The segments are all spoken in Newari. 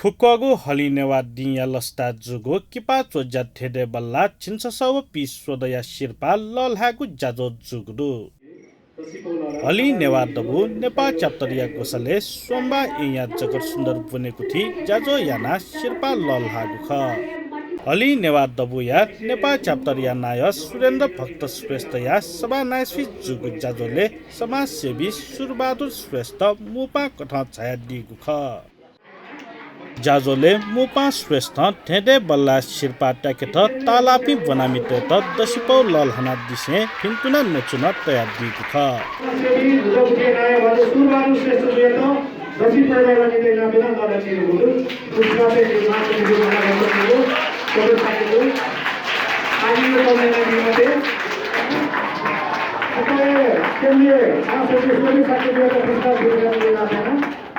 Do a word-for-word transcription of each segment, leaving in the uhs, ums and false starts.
खुक्वःगु हलिं नेवाः दिंया लसताय् जूगु किपा च्वज्या धेंधेंबल्लाः झिंछसः व पीस्वदँया सिरपाः लःल्हायेगु ज्याझ्वः जूगु दु। हलिं नेवाः दबू नेपाः च्याप्टरया ग्वसालय् सोमबाः येँया जगत सुन्दर ब्वनेकुथिइ ज्याझ्वः यानाः सिरपाः लःल्हाःगु खः। हलिं नेवाः दबूया नेपाः च्याप्टरया नायः सुरेन्द्र भक्त श्रेष्ठया सभानायःसुइ जूगु ज्याझ्वलय् समाजसेवी सुरबहादुर श्रेष्ठ मुपां कथं झायादीगु खः। ज्याझ्वलय् मुपां श्रेष्ठं धेंधेंबल्लाः सिरपाः त्याकेत ताःलाःपिं ब्वनामितय्त दसिपौ लःल्हानादिसें भिन्तुना नचु नं तयादीगु खः।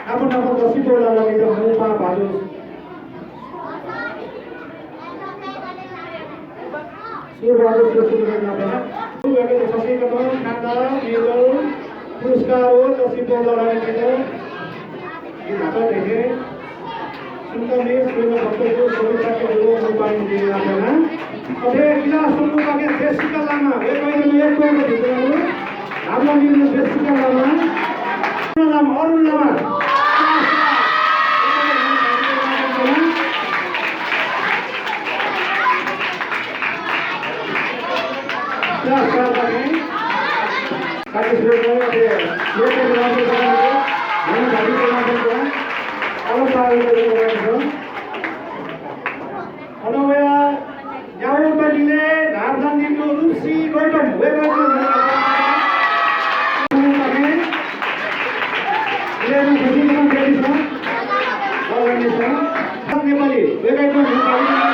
नाप नाप दसिपौ लःल्हानादित मुपां भाजु सुरबहादुर श्रेष्ठजुयात नाप नाप। सुरबहादुर श्रेष्ठजुयात नाप नाप, मेडल, पुरस्कार व दसिपौ लःल्हानादित। यी नाप देखे। सुन्तमे सुरबहादुर श्रेष्ठजु सबै शाक्यजुत मुपां भाजु। अथे गिला सुरु पाके जेसिका लामा, वय्कःयात यक्व यक्व भिंतुना। लामा निम्ह जेसिका लामा। अरुण लामा, अरुण लामा। अन वया न्यागू पलिले धारदान दिनु रूपसी गौतम, वय्कःयात नेपाली, वय्कःयात नेपाली।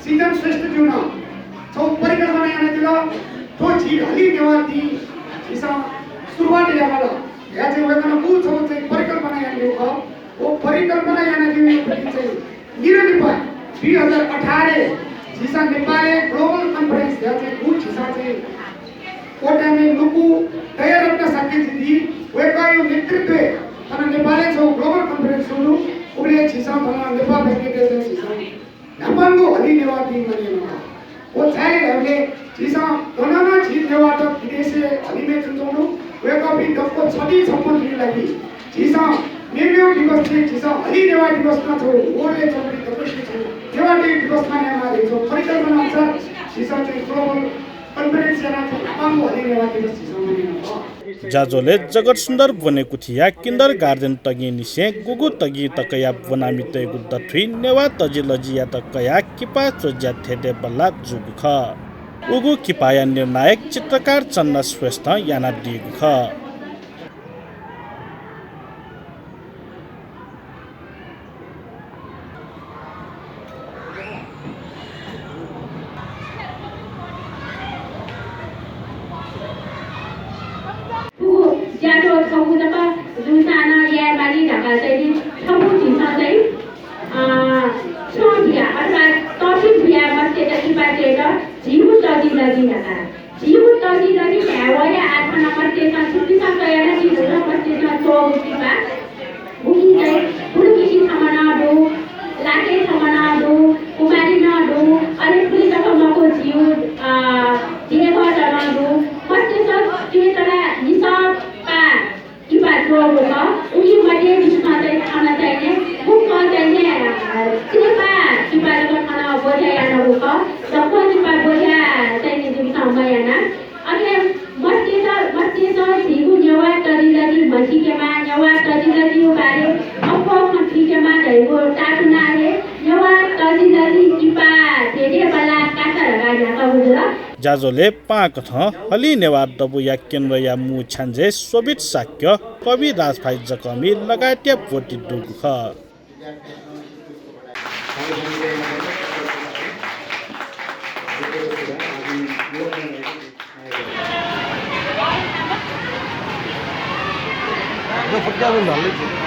सिजन श्रेष्ठजुं छगू परिकल्पना यानादिल। थ्व झी हलिं नेवाः दिं झीसं सुरुवात यायेमाल धयाः चाहिँ वय्कलं गुगु छगू चाहिँ परिकल्पना यानादीगु खः। व परिकल्पना यानादीगु चाहिँ निरनिपा दुई हजार अठारय् झीसं नेपालय् ग्लोबल कन्फरेन्स धयाः चाहिँ गुगु झीसं चाहिँ कोटाय् नुगू दयारत्न शाक्यजु दी, वय्कःया नेतृत्वय् थन नेपालय् छगू ग्लोबल कन्फरेन्स जुल। उबलय् झीसं थन नेपाः ब्याक्रेटय् चाहिँ झीसं न्हापांगु हलिं नेवाः दिं मानय् यानागु। व छाय् धाःसा झीसं गन नं झी नेवाःत विदेशय् हलिमय् च्वनाच्वंगु, वय्कःपिं दक्व छति छप्पन दिनया लागि झीसं मेमेगु दिवस चाहिँ झीसं हलिं नेवाः दिवस नं छगू, world-य् च्वंपिं दक्वसित छगू नेवाः दिवस मानय् यायेमाः धइगु परिकल्पना अनुसार झीसं चाहिँ ग्लोबल कन्फरेन्स यानाः चाहिँ न्हापांगु हलिं नेवाः दिवस झीसं मानय् यानागु खः। ज्याझ्वलय् जगत सुन्दर ब्वनेकुथिया किन्डरगार्डेन तगिंनिसें गुगु तगिं तकया ब्वनामितय्गु दथुइ नेवाः तजिलजियात कयाः किपा च्वज्या धेंधेंबल्लाः जूगु खः। उगु किपाया निर्णायक चित्रकार चन्ना श्रेष्ठं यानादीगु खः। थुगु ज्याझ्वः छगू जक जूसां नं याये माली धकाः चाहिँ नि छपु झीसं चाहिँ, अ, छ्यं बिया अथवा तौफिक बिया मस्यत किपा च्वयेत झीगु तजिलजि धकाः। झीगु तजिलजि धाये वया आखना मस्यतं छिकपिन्सं तयार यानादीगु मस्यतं च्वःगु किपा। गुकी चाहिँ गुरुकिसी छम्ह नं दु, लाके छम्ह नं दु, कुमारी नं दु, अले थुलि जक मखु झीगु, अ, देवः नं दु। मस्यतं च्वयेत ला लिसः पा किपा च्वःगु खः। उकी मध्ये झीसं चाहिँ थन चाहिँ नि फुक्कं चाहिँ नि, अ, सिरपाः किपा जक थन ब्वज्या यानागु खः। दक्व किपा ब्वज्या चाहिँ नि जिमिसं मयाना। अथे मस्यतं, मस्यतं झीगु नेवाः तजिलजि म्हसीकेमा, नेवाः तजिलजिया बारे अप्वः खँ थुइकेमा धइगु तातुनाः हे नेवाः तजिलजि किपा धेंधेंबल्लाः कासा धकाः न्ह्याकागु जुल। ज्याझ्वलय् पाहां कथं हलिं नेवाः दबूया केन्द्रया मू छ्याञ्जे स्वबित शाक्य, कवि राजभाइ जकःमि लगायतया ब्वति दुगु खः। फुक्क नं धाल।